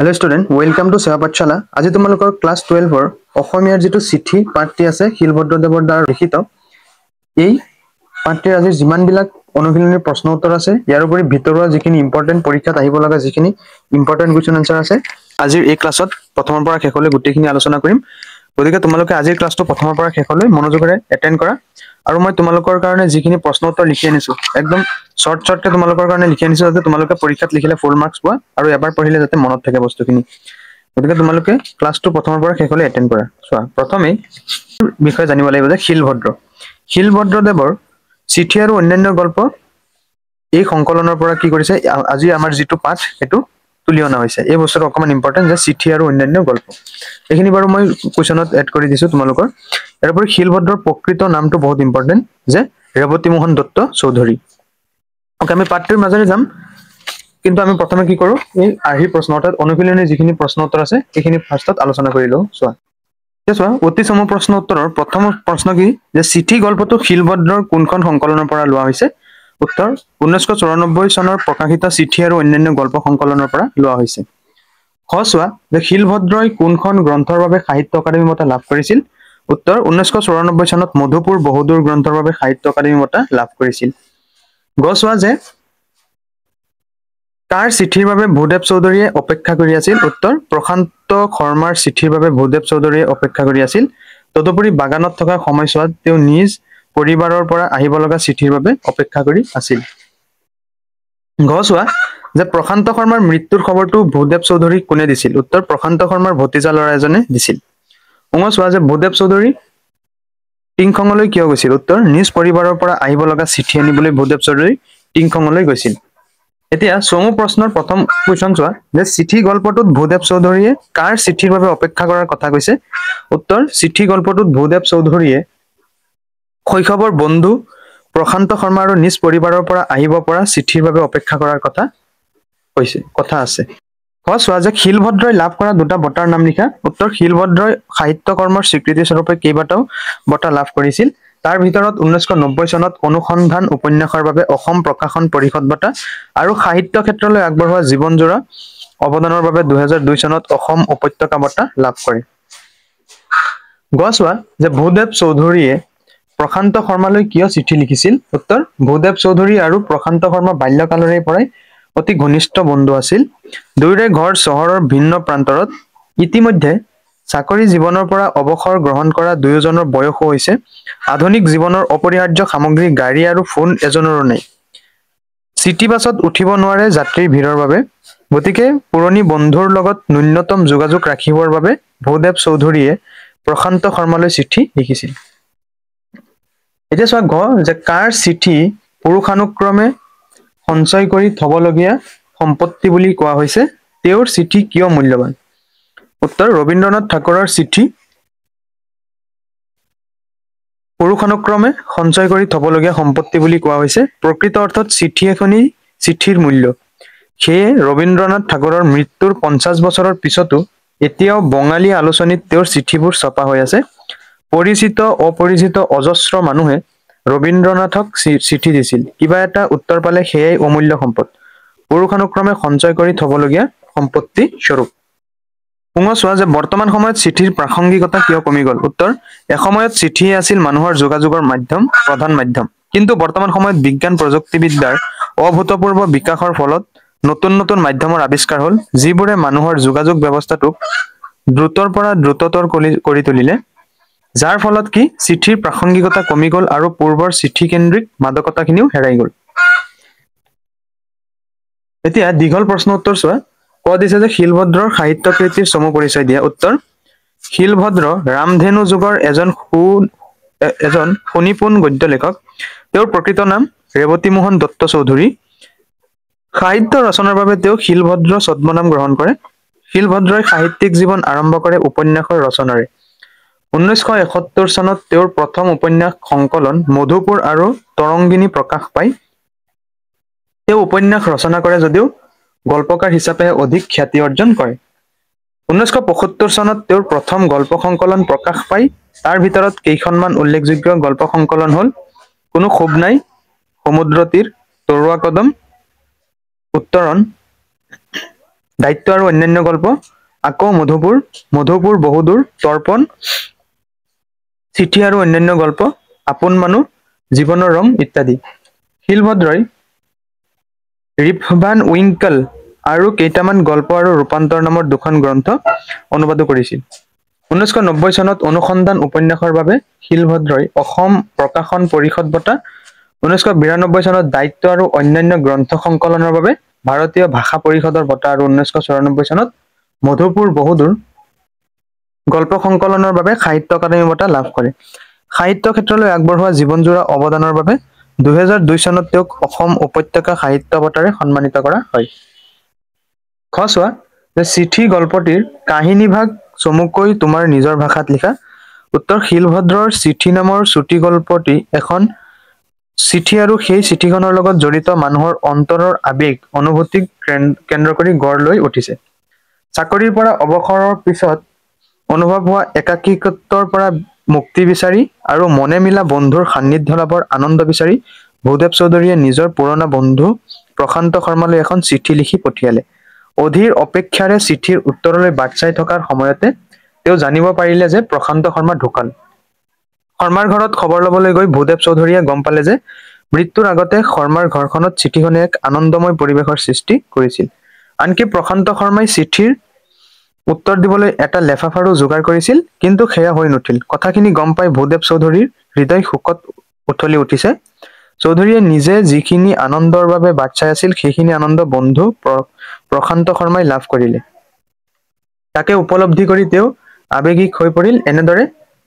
Hello' student, welcome to সেৱা পাঠশালা। আজি তোমালোকৰ ক্লাছ 12ৰ অসমীয়াৰ যিটো চিঠি পাঠটি আছে, শিলভদ্ৰদেৱৰ দ্বাৰা লিখিত এই পাঠটিৰ আজি যিমানবিলাক অনুশীলনীৰ প্ৰশ্ন উত্তৰ আছে, ইয়াৰ উপৰি ভিতৰুৱা যিখিনি ইম্পৰ্টেণ্ট পৰীক্ষাত আহিব লগা যিখিনি ইম্পৰ্টেণ্ট কুৱেশ্যন এনচাৰ আছে, আজিৰ এই ক্লাছত প্ৰথমৰ পৰা শেষলৈ গোটেইখিনি আলোচনা কৰিম। গতিকে তোমালোকে আজিৰ ক্লাছটো প্ৰথমৰ পৰা শেষলৈ মনোযোগেৰে এটেণ্ড কৰা। আৰু মই তোমালোকৰ কাৰণে যিখিনি প্ৰশ্ন উত্তৰ লিখি আনিছো, একদম শ্বৰ্ট শ্বৰ্টকে তোমালোকৰ কাৰণে লিখি আনিছো, যাতে তোমালোকে পৰীক্ষাত লিখিলে ফুল মাৰ্কছ পোৱা আৰু এবাৰ পঢ়িলে যাতে মনত থাকে বস্তুখিনি। গতিকে তোমালোকে ক্লাছটো প্ৰথমৰ পৰা শেষলৈ এটেণ্ড কৰা। চোৱা, প্ৰথমেই বিষয়ে জানিব লাগিব যে শিলভদ্ৰদেৱৰ চিঠি আৰু অন্যান্য গল্প এই সংকলনৰ পৰা কি কৰিছে, আজি আমাৰ যিটো পাঠ সেইটো তুলি অনা হৈছে। এই বস্তুটো অকণমান ইম্পৰ্টেণ্ট যে চিঠি আৰু অন্যান্য গল্প, এইখিনি বাৰু মই কুৱেশ্যনত এড কৰি দিছো তোমালোকৰ। ইয়াৰ উপৰি শিলভদ্ৰৰ প্ৰকৃত নামটো বহুত ইম্পৰ্টেণ্ট যে ৰেৱতী মোহন দত্ত চৌধুৰী। অ'কে, আমি পাঠটোৰ মাজেৰে যাম, কিন্তু আমি প্ৰথমে কি কৰো, এই আৰ্হি প্ৰশ্ন অৰ্থাৎ অনুশীলনীৰ যিখিনি প্ৰশ্ন উত্তৰ আছে সেইখিনি ফাৰ্ষ্টত আলোচনা কৰি লওঁ। চোৱা, এতিয়া চোৱা, অতি চমু প্ৰশ্ন উত্তৰৰ প্ৰথম প্ৰশ্ন কি যে চিঠি গল্পটো শিলভদ্ৰৰ কোনখন সংকলনৰ পৰা লোৱা হৈছে? উত্তৰ, 1994 চনৰ প্ৰকাশিত চিঠি আৰু অন্যান্য গল্প সংকলনৰ পৰা লোৱা হৈছে। খ চোৱা যে শিলভদ্ৰই কোনখন গ্ৰন্থৰ বাবে সাহিত্য অকাডেমী বঁটা লাভ কৰিছিল? উত্তৰ, 1994 চনত মধুপুৰ বহুদূৰ গ্ৰন্থৰ বাবে সাহিত্য অকাডেমী বঁটা লাভ কৰিছিল। গ চোৱা যে কাৰ চিঠিৰ বাবে ভূদেৱ চৌধুৰীয়ে অপেক্ষা কৰি আছিল? উত্তৰ, প্ৰশান্ত শৰ্মাৰ চিঠিৰ বাবে ভূদেৱ চৌধুৰীয়ে অপেক্ষা কৰি আছিল। তদুপৰি বাগানত থকা সময়ছোৱাত তেওঁ নিজ পৰিবাৰৰ পৰা আহিব লগা চিঠিৰ বাবে অপেক্ষা কৰি আছিল। ঘ চোৱা যে প্ৰশান্ত শৰ্মাৰ মৃত্যুৰ খবৰটো ভূদেৱ চৌধুৰীক কোনে দিছিল? উত্তৰ, প্ৰশান্ত শৰ্মাৰ ভতিজা ল'ৰা এজনে দিছিল। উঙ চোৱা যে ভূদেৱ চৌধুৰী টিংখঙলৈ কিয় গৈছিল? উত্তৰ, নিজ পৰিবাৰৰ পৰা আহিব লগা চিঠি আনিবলৈ ভূদেৱ চৌধুৰী টিংখঙলৈ গৈছিল। এতিয়া চমু প্ৰশ্নৰ প্ৰথম কুৱেশ্যন চোৱা যে চিঠি গল্পটোত ভূদেৱ চৌধুৰীয়ে কাৰ চিঠিৰ বাবে অপেক্ষা কৰাৰ কথা কৈছে? উত্তৰ, চিঠি গল্পটোত ভূদেৱ চৌধুৰীয়ে শৈশৱৰ বন্ধু প্ৰশান্ত শৰ্মা আৰু নিজ পৰিবাৰৰ পৰা আহিব পৰা চিঠিৰ বাবে অপেক্ষা কৰাৰ কথা কৈছে, কথা আছে। খ চোৱা যে শিলভদ্ৰই লাভ কৰা দুটা বঁটাৰ নাম লিখা। উত্তৰ, শিলভদ্ৰই সাহিত্য কৰ্মৰ স্বীকৃতি স্বৰূপে কেইবাটাও বঁটা লাভ কৰিছিল। তাৰ ভিতৰত 1990 চনত অনুসন্ধান উপন্যাসৰ বাবে অসম প্ৰকাশন পৰিষদ বঁটা আৰু সাহিত্য ক্ষেত্ৰলৈ আগবঢ়োৱা জীৱনজোৰা অৱদানৰ বাবে 2002 চনত অসম উপত্যকা বঁটা লাভ কৰে। গ চোৱা যে ভূদেৱ চৌধুৰীয়ে প্ৰশান্ত শৰ্মালৈ কিয় চিঠি লিখিছিল? উত্তৰ, ভূদেৱ চৌধুৰী আৰু প্ৰশান্ত শৰ্মা বাল্যকালৰে পৰাই অতি ঘনিষ্ঠ বন্ধু আছিল। দুয়োৰে ঘৰ চহৰৰ ভিন্ন প্ৰান্তৰত। ইতিমধ্যে চাকৰি জীৱনৰ পৰা অৱসৰ গ্ৰহণ কৰা দুয়োজনৰ বয়সো হৈছে। আধুনিক জীৱনৰ অপৰিহাৰ্য সামগ্ৰী গাড়ী আৰু ফোন এজনৰো নাই। চিটি বাছত উঠিব নোৱাৰে যাত্ৰীৰ ভিৰৰ বাবে। গতিকে পুৰণি বন্ধুৰ লগত ন্যূনতম যোগাযোগ ৰাখিবৰ বাবে ভূদেৱ চৌধুৰীয়ে প্ৰশান্ত শৰ্মালৈ চিঠি লিখিছিল। এতিয়া চোৱা ঘ যে কাৰ চিঠি পুৰুষানুক্ৰমে সঞ্চয় কৰি থবলগীয়া সম্পত্তি বুলি কোৱা হৈছে, তেওঁৰ চিঠি কিয় মূল্যৱান? উত্তৰ, ৰবীন্দ্ৰনাথ ঠাকুৰৰ চিঠি পুৰুষানুক্ৰমে সঞ্চয় কৰি থবলগীয়া সম্পত্তি বুলি কোৱা হৈছে। প্ৰকৃত অৰ্থত চিঠি এখনেই চিঠিৰ মূল্য। সেয়ে ৰবীন্দ্ৰনাথ ঠাকুৰৰ মৃত্যুৰ 50 বছৰৰ পিছতো এতিয়াও বঙালী আলোচনীত তেওঁৰ চিঠিবোৰ ছপা হৈ আছে। পৰিচিত অপৰিচিত অজস্ৰ মানুহে ৰবীন্দ্ৰনাথক চিঠি দিছিল। কিবা এটা উত্তৰ পালে সেয়াই অমূল্য সম্পদ, পুৰুষানুক্ৰমে সঞ্চয় কৰি থবলগীয়া সম্পত্তি স্বৰূপ। পুঙ চোৱা যে বৰ্তমান সময়ত চিঠিৰ প্ৰাসংগিকতা কিয় কমি গ'ল? উত্তৰ, এসময়ত চিঠিয়ে আছিল মানুহৰ যোগাযোগৰ মাধ্যম, প্ৰধান মাধ্যম। কিন্তু বৰ্তমান সময়ত বিজ্ঞান প্ৰযুক্তিবিদ্যাৰ অভূতপূৰ্ব বিকাশৰ ফলত নতুন নতুন মাধ্যমৰ আৱিষ্কাৰ হ'ল, যিবোৰে মানুহৰ যোগাযোগ ব্যৱস্থাটোক দ্ৰুতৰ পৰা দ্ৰুততৰ কৰি তুলিলে। যাৰ ফলত কি চিঠিৰ প্ৰাসংগিকতা কমি গ'ল আৰু পূৰ্বৰ চিঠি কেন্দ্ৰিক মাদকতাখিনিও হেৰাই গ'ল। এতিয়া দীঘল প্ৰশ্ন উত্তৰ চোৱা। ক দিছে যে শিলভদ্ৰৰ সাহিত্য কৃতিৰ চমু পৰিচয় দিয়া। উত্তৰ, শিলভদ্ৰ ৰামধেনু যুগৰ এজন সুনিপুণ গদ্য লেখক। তেওঁৰ প্ৰকৃত নাম ৰেৱতী মোহন দত্ত চৌধুৰী। সাহিত্য ৰচনাৰ বাবে তেওঁ শিলভদ্ৰ ছদ্মনাম গ্ৰহণ কৰে। শিলভদ্ৰই সাহিত্যিক জীৱন আৰম্ভ কৰে উপন্যাসৰ ৰচনাৰে। 1971 চনত তেওঁৰ প্ৰথম উপন্যাস সংকলন মধুপুৰ আৰু তৰংগিনী প্ৰকাশ পায়। তেওঁ উপন্যাস ৰচনা কৰে যদিও গল্পকাৰ হিচাপে অধিক খ্যাতি অৰ্জন কৰে। 1975 চনত তেওঁৰ প্ৰথম গল্প সংকলন প্ৰকাশ পায়। তাৰ ভিতৰত কেইখনমান উল্লেখযোগ্য গল্প সংকলন হ'ল কোনো ক্ষোভ নাই, সমুদ্ৰ তীৰ, তৰুৱা কদম, উত্তৰণ, দায়িত্ব আৰু অন্যান্য গল্প, আকৌ মধুপুৰ, মধুপুৰ বহুদূৰ, তৰ্পণ, চিঠি আৰু অন্যান্য গল্প, আপোন মানুহ, জীৱনৰ ৰং ইত্যাদি। শিলভদ্ৰই ৰিপ ভান উইংকল আৰু কেইটামান গল্প আৰু ৰূপান্তৰ নামৰ দুখন গ্ৰন্থ অনুবাদো কৰিছিল। 1990 চনত অনুসন্ধান উপন্যাসৰ বাবে শিলভদ্ৰই অসম প্ৰকাশন পৰিষদ বঁটা, 1992 চনত দায়িত্ব আৰু অন্যান্য গ্ৰন্থ সংকলনৰ বাবে ভাৰতীয় ভাষা পৰিষদৰ বঁটা আৰু 1994 চনত মধুপুৰ বহুদূৰ গল্প সংকলনৰ বাবে সাহিত্য অকাডেমী বঁটা লাভ কৰে। সাহিত্য ক্ষেত্ৰলৈ আগবঢ়োৱা জীৱনজোৰা অৱদানৰ বাবে 2002 চনত তেওঁক অসম উপত্যকা সাহিত্য বঁটাৰে সন্মানিত কৰা হয়। খ চোৱা যে চিঠি গল্পটিৰ কাহিনীভাগ চমুকৈ তোমাৰ নিজৰ ভাষাত লিখা। উত্তৰ, শিলভদ্ৰৰ চিঠি নামৰ চুটি গল্পটি এখন চিঠি আৰু সেই চিঠিখনৰ লগত জড়িত মানুহৰ অন্তৰৰ আৱেগ অনুভূতিক কেন্দ্ৰ কৰি গঢ় লৈ উঠিছে। চাকৰিৰ পৰা অৱসৰৰ পিছত অনুভৱ হোৱা একাকীত্বৰ পৰা মুক্তি বিচাৰি আৰু মনে মিলা বন্ধুৰ সান্নিধ্য লাভৰ আনন্দ বিচাৰি ভূদেৱ চৌধুৰীয়ে নিজৰ পুৰণা বন্ধু প্ৰশান্ত শৰ্মালৈ এখন চিঠি লিখি পঠিয়ালে। অধীৰ অপেক্ষাৰে চিঠিৰ উত্তৰলৈ বাট চাই থকাৰ সময়তে তেওঁ জানিব পাৰিলে যে প্ৰশান্ত শৰ্মা ঢুকাল। শৰ্মাৰ ঘৰত খবৰ ল'বলৈ গৈ ভূদেৱ চৌধুৰীয়ে গম পালে যে মৃত্যুৰ আগতে শৰ্মাৰ ঘৰখনত চিঠিখনে এক আনন্দময় পৰিৱেশৰ সৃষ্টি কৰিছিল। আনকি প্ৰশান্ত শৰ্মাই চিঠিৰ উত্তৰ দিবলৈ এটা লেফাফাৰো যোগাৰ কৰিছিল, কিন্তু সেয়া হৈ নুঠিল। কথাখিনি গম পাই ভূদেৱ চৌধুৰীৰ হৃদয় শোকত উথলি উঠিছে। চৌধুৰীয়ে নিজে যিখিনি আনন্দৰ বাবে বাট চাই আছিল, সেইখিনি আনন্দ বন্ধু প্ৰশান্ত শৰ্মাই লাভ কৰিলে। তাকে উপলব্ধি কৰি তেওঁ আৱেগিক হৈ পৰিল। এনেদৰে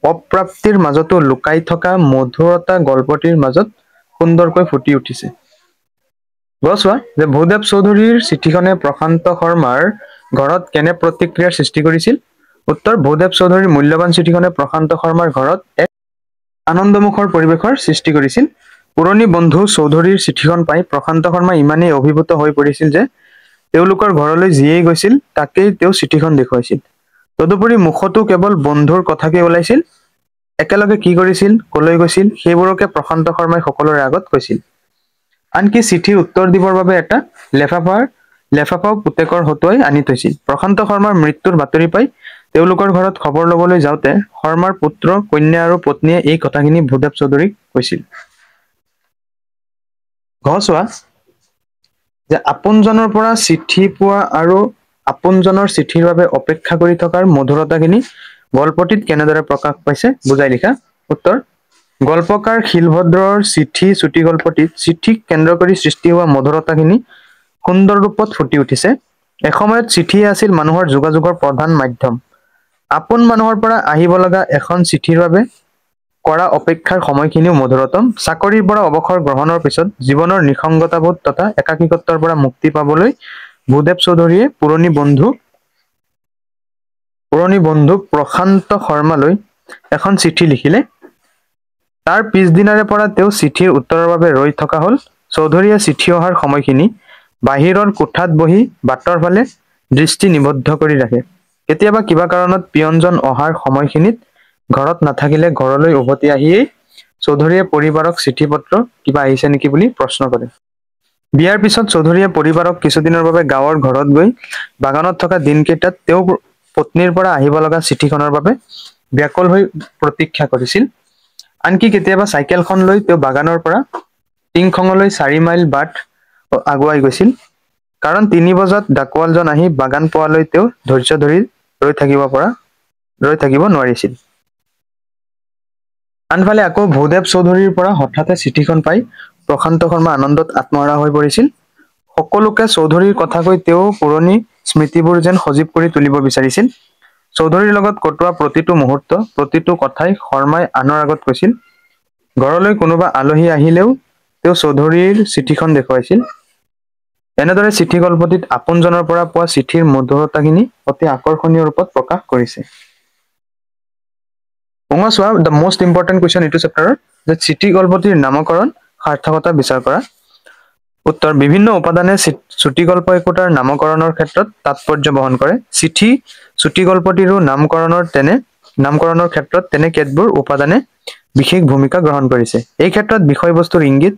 অপ্ৰাপ্তিৰ মাজতো লুকাই থকা মধুৰতা গল্পটিৰ মাজত সুন্দৰকৈ ফুটি উঠিছে। চোৱা যে ভূদেৱ চৌধুৰীৰ চিঠিখনে প্ৰশান্ত শৰ্মাৰ ঘৰত কেনে প্ৰতিক্ৰিয়াৰ সৃষ্টি কৰিছিল। উত্তৰ, ভূদেৱ চৌধুৰীৰ মূল্যৱান চিঠিখনে প্ৰশান্ত শৰ্মাৰ ঘৰত এক আনন্দমুখৰ পৰিৱেশৰ সৃষ্টি কৰিছিল। পুৰণি বন্ধু চৌধুৰীৰ চিঠিখন পাই প্ৰশান্ত শৰ্মা ইমানেই অভিভূত হৈ পৰিছিল যে তেওঁলোকৰ ঘৰলৈ যিয়েই গৈছিল তাকেই তেওঁ চিঠিখন দেখুৱাইছিল। তদুপৰি মুখতো কেৱল বন্ধুৰ কথাকে ওলাইছিল। একেলগে কি কৰিছিল, কলৈ গৈছিল, সেইবোৰকে প্ৰশান্ত শৰ্মাই সকলোৰে আগত কৈছিল। আনকি চিঠিৰ উত্তৰ দিবৰ বাবে এটা লেফাফাও পুতেকৰ হতুৱাই আনি থৈছিল। প্ৰশান্ত শৰ্মাৰ মৃত্যুৰ বাতৰি পাই তেওঁলোকৰ ঘৰত খবৰ ল'বলৈ যাওঁতে শৰ্মাৰ পুত্ৰ, কন্যা আৰু পত্নীয়ে এই কথাখিনি ভূদেৱ চৌধুৰীক কৈছিল। ঘ চোৱা যে আপোনজনৰ পৰা চিঠি পোৱা আৰু আপোনজনৰ চিঠিৰ বাবে অপেক্ষা কৰি থকাৰ মধুৰতাখিনি গল্পটিত কেনেদৰে প্ৰকাশ পাইছে বুজাই লিখা। উত্তৰ, গল্পকাৰ শিলভদ্ৰৰ চিঠি চুটি গল্পটিত চিঠিক কেন্দ্ৰ কৰি সৃষ্টি হোৱা মধুৰতাখিনি সুন্দৰ ৰূপত ফুটি উঠিছে। এসময়ত চিঠিয়ে আছিল মানুহৰ যোগাযোগৰ প্ৰধান মাধ্যম। আপোন মানুহৰ পৰা আহিব লগা এখন চিঠিৰ বাবে কৰা অপেক্ষাৰ সময়খিনিও মধুৰতম। চাকৰিৰ পৰা অৱসৰ গ্ৰহণৰ পিছত জীৱনৰ নিসংগতাবোধ তথা একাকীত্বৰ পৰা মুক্তি পাবলৈ ভূদেৱ চৌধুৰীয়ে পুৰণি বন্ধু প্ৰশান্ত শৰ্মালৈ এখন চিঠি লিখিলে। তাৰ পিছদিনাৰে পৰা তেওঁ চিঠিৰ উত্তৰৰ বাবে ৰৈ থকা হ'ল। চৌধুৰীয়ে চিঠি অহাৰ সময়খিনি বাহিৰৰ কোঠাত বহি বাটৰ ফালে দৃষ্টি নিবদ্ধ কৰি ৰাখে। কেতিয়াবা কিবা কাৰণত পিয়নজন অহাৰ সময়খিনিত ঘৰত নাথাকিলে ঘৰলৈ উভতি আহিয়েই চৌধুৰীয়ে পৰিবাৰক চিঠি পত্ৰ কিবা আহিছে নেকি বুলি প্ৰশ্ন কৰে। বিয়াৰ পিছত চৌধুৰীয়ে পৰিবাৰক কিছুদিনৰ বাবে গাঁৱৰ ঘৰত গৈ বাগানত থকা দিনকেইটাত তেওঁ পত্নীৰ পৰা আহিব লগা চিঠিখনৰ বাবে ব্যাকুল হৈ প্ৰতীক্ষা কৰিছিল। আনকি কেতিয়াবা চাইকেলখন লৈ তেওঁ বাগানৰ পৰা টিংখঙলৈ 4 মাইল বাট আগুৱাই গৈছিল, কাৰণ 3 বজাত ডাকোৱালজন আহি বাগান পোৱালৈ তেওঁ ধৈৰ্য ধৰি ৰৈ থাকিব নোৱাৰিছিল। আনফালে আকৌ ভূদেৱ চৌধুৰীৰ পৰা হঠাতে চিঠিখন পাই প্ৰশান্ত শৰ্মা আনন্দত আত্মহাৰা হৈ পৰিছিল। সকলোকে চৌধুৰীৰ কথা কৈ তেওঁ পুৰণি স্মৃতিবোৰ যেন সজীৱ কৰি তুলিব বিচাৰিছিল। চৌধুৰীৰ লগত কটোৱা প্ৰতিটো মুহূৰ্ত, প্ৰতিটো কথাই শৰ্মাই আনৰ আগত কৈছিল। ঘৰলৈ কোনোবা আলহী আহিলেও তেওঁ চৌধুৰীৰ চিঠিখন দেখুৱাইছিল। এনেদৰে চিঠি গল্পটিত আপোনজনৰ পৰা পোৱা চিঠিৰ মধুৰতাখিনি অতি আকৰ্ষণীয় ৰূপত প্ৰকাশ কৰিছে। চোৱা the most important question এইটো চেপ্টাৰৰ যে চিঠি গল্পটিৰ নামকৰণ সাৰ্থকতা বিচাৰ কৰা। উত্তৰ, বিভিন্ন উপাদানে চুটি গল্প একোটাৰ নামকৰণৰ ক্ষেত্ৰত তাৎপৰ্য বহন কৰে। চিঠি চুটি গল্পটিৰো নামকৰণৰ ক্ষেত্ৰত তেনে কেতবোৰ উপাদানে বিশেষ ভূমিকা গ্ৰহণ কৰিছে। এই ক্ষেত্ৰত বিষয়বস্তুৰ ইংগিত,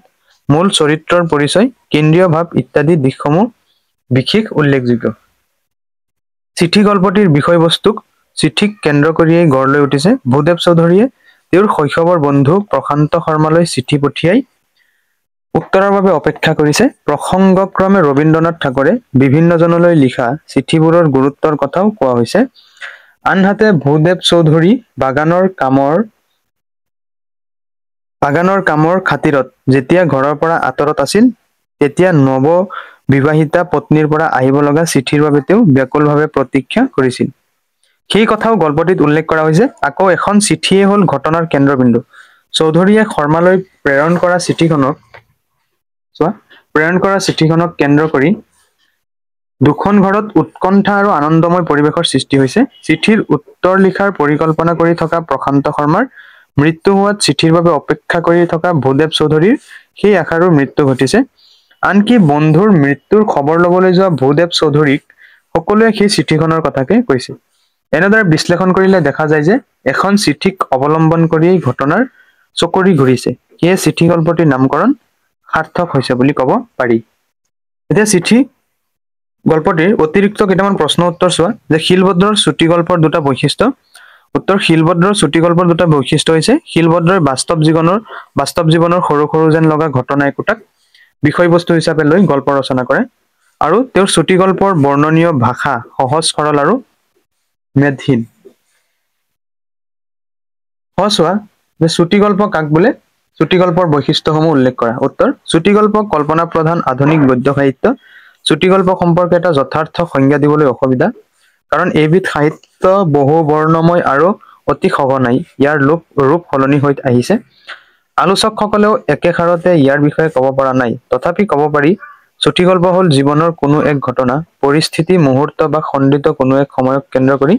মূল চৰিত্ৰৰ পৰিচয়, কেন্দ্ৰীয় ভাৱ ইত্যাদি দিশসমূহ বিশেষ উল্লেখযোগ্য। চিঠি গল্পটিৰ বিষয়বস্তুক চিঠিক কেন্দ্ৰ কৰিয়েই গঢ় লৈ উঠিছে। ভূদেৱ চৌধুৰীয়ে তেওঁৰ শৈশৱৰ বন্ধু প্ৰশান্ত শৰ্মালৈ চিঠি পঠিয়াই উত্তৰৰ বাবে অপেক্ষা কৰিছে। প্ৰসংগক্ৰমে ৰবীন্দ্ৰনাথ ঠাকুৰে বিভিন্নজনলৈ লিখা চিঠিবোৰৰ গুৰুত্বৰ কথাও কোৱা হৈছে। আনহাতে ভূদেৱ চৌধুৰী বাগানৰ কামৰ খাতিৰত যেতিয়া ঘৰৰ পৰা আঁতৰত আছিল, তেতিয়া নৱ বিবাহিতা পত্নীৰ পৰা আহিব লগা চিঠিৰ বাবে তেওঁ ব্যাকুলভাৱে প্ৰতীক্ষা কৰিছিল। সেই কথাও গল্পটিত উল্লেখ কৰা হৈছে। আকৌ এখন চিঠিয়ে হ'ল ঘটনাৰ কেন্দ্ৰবিন্দু। চৌধুৰীয়ে শৰ্মালৈ প্ৰেৰণ কৰা চিঠিখনক কেন্দ্ৰ কৰি দুখন ঘৰত উৎকণ্ঠা আৰু আনন্দময় পৰিৱেশৰ সৃষ্টি হৈছে। চিঠিৰ উত্তৰ লিখাৰ পৰিকল্পনা কৰি থকা প্ৰশান্ত শৰ্মাৰ মৃত্যু হোৱাত চিঠিৰ বাবে অপেক্ষা কৰি থকা ভূদেৱ চৌধুৰীৰ সেই আশাৰো মৃত্যু ঘটিছে। আনকি বন্ধুৰ মৃত্যুৰ খবৰ ল'বলৈ যোৱা ভূদেৱ চৌধুৰীক সকলোৱে সেই চিঠিখনৰ কথাকে কৈছে। এনেদৰে বিশ্লেষণ কৰিলে দেখা যায় যে এখন চিঠিক অৱলম্বন কৰিয়েই ঘটনাৰ চকৰি ঘূৰিছে। সেয়ে চিঠি গল্পটিৰ নামকৰণ সাৰ্থক হৈছে বুলি ক'ব পাৰি। এতিয়া চিঠি গল্পটিৰ অতিৰিক্ত কেইটামান প্ৰশ্ন উত্তৰ চোৱা যে শিলভদ্ৰৰ চুটি গল্পৰ দুটা বৈশিষ্ট্য। উত্তৰ, শিলভদ্ৰৰ চুটি গল্পৰ দুটা বৈশিষ্ট্য হৈছে শিলভদ্ৰই বাস্তৱ জীৱনৰ সৰু সৰু যেন লগা ঘটনা একোটাক বিষয়বস্তু হিচাপে লৈ গল্প ৰচনা কৰে আৰু তেওঁৰ চুটি গল্পৰ বৰ্ণনীয় ভাষা সহজ সৰল আৰু মেদহীন। চোৱা যে চুটি গল্প কাক বোলে, চুটি গল্পৰ বৈশিষ্ট্যসমূহ উল্লেখ কৰা। উত্তৰ, চুটি গল্প কল্পনা প্ৰধান আধুনিক গদ্য সাহিত্য। চুটি গল্প সম্পৰ্কে এটা যথাৰ্থ সংজ্ঞা দিবলৈ অসুবিধা, কাৰণ এইবিধ সাহিত্য বহু বৰ্ণময় আৰু অতি সঘনাই ইয়াৰ ৰূপ সলনি হৈ আহিছে। আলোচকসকলেও একেষাৰতে ইয়াৰ বিষয়ে ক'ব পৰা নাই। তথাপি ক'ব পাৰি চুটি গল্প হ'ল জীৱনৰ কোনো এক ঘটনা, পৰিস্থিতি, মুহূৰ্ত বা খণ্ডিত কোনো এক সময়ক কেন্দ্ৰ কৰি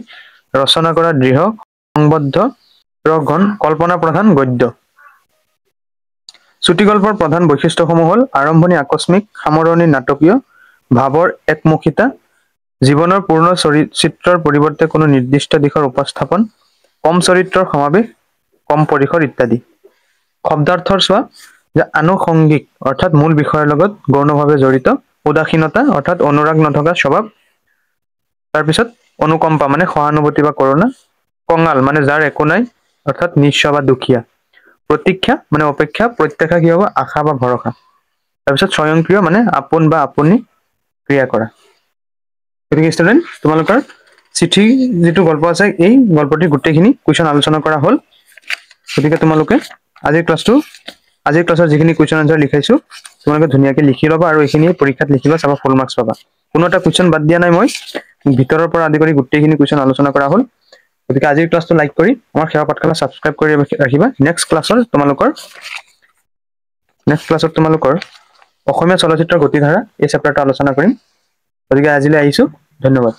ৰচনা কৰা দৃঢ় সংবদ্ধ কল্পনা প্ৰধান গদ্য। চুটি গল্পৰ প্ৰধান বৈশিষ্ট্যসমূহ হ'ল আৰম্ভণি আকস্মিক, সামৰণি নাটকীয়, ভাৱৰ একমুখিতা, জীৱনৰ পূৰ্ণ চিত্ৰৰ পৰিৱৰ্তে কোনো নিৰ্দিষ্ট দিশৰ উপস্থাপন, কম চৰিত্ৰৰ সমাৱেশ, কম পৰিসৰ ইত্যাদি। শব্দাৰ্থৰ চোৱা যে আনুষংগিক অৰ্থাৎ মূল বিষয়ৰ লগত গৌণভাৱে জড়িত, উদাসীনতা অৰ্থাৎ অনুৰাগ নথকা স্বভাৱ, তাৰপিছত অনুকম্পা মানে সহানুভূতি বা কৰুণা, কঙাল মানে যাৰ একো নাই অৰ্থাৎ নিঃস্ব বা দুখীয়া, প্ৰতীক্ষা মানে অপেক্ষা, প্ৰত্যাশা কি হ'ব আশা বা ভৰসা, তাৰপিছত স্বয়ংক্ৰিয় মানে আপোন বা আপুনি ক্ৰিয়া কৰা। গতিকে ষ্টুডেণ্ট, তোমালোকৰ চিঠি যিটো গল্প আছে এই গল্পটিৰ গোটেইখিনি কুৱেশ্যন আলোচনা কৰা হ'ল। গতিকে তোমালোকে আজিৰ ক্লাছৰ যিখিনি কুৱেশ্যন আনচাৰ লিখাইছো তোমালোকে ধুনীয়াকৈ লিখি ল'বা আৰু এইখিনি পৰীক্ষাত লিখিবা, চাবা ফুল মাৰ্কছ পাবা। কোনো এটা কুৱেশ্যন বাদ দিয়া নাই মই, ভিতৰৰ পৰা আদি কৰি গোটেইখিনি কুৱেশ্যন আলোচনা কৰা হ'ল। গতিকে আজিৰ ক্লাছটো লাইক কৰি আমাৰ সেৱা পাঠশালা ছাবস্ক্ৰাইব কৰি ৰাখিবা। নেক্সট ক্লাছত তোমালোকৰ অসমীয়া চলচ্চিত্ৰৰ গতিধাৰা এই চেপ্টাৰটো আলোচনা কৰিম। গতিকে আজিলৈ আহিছো, ধন্যবাদ।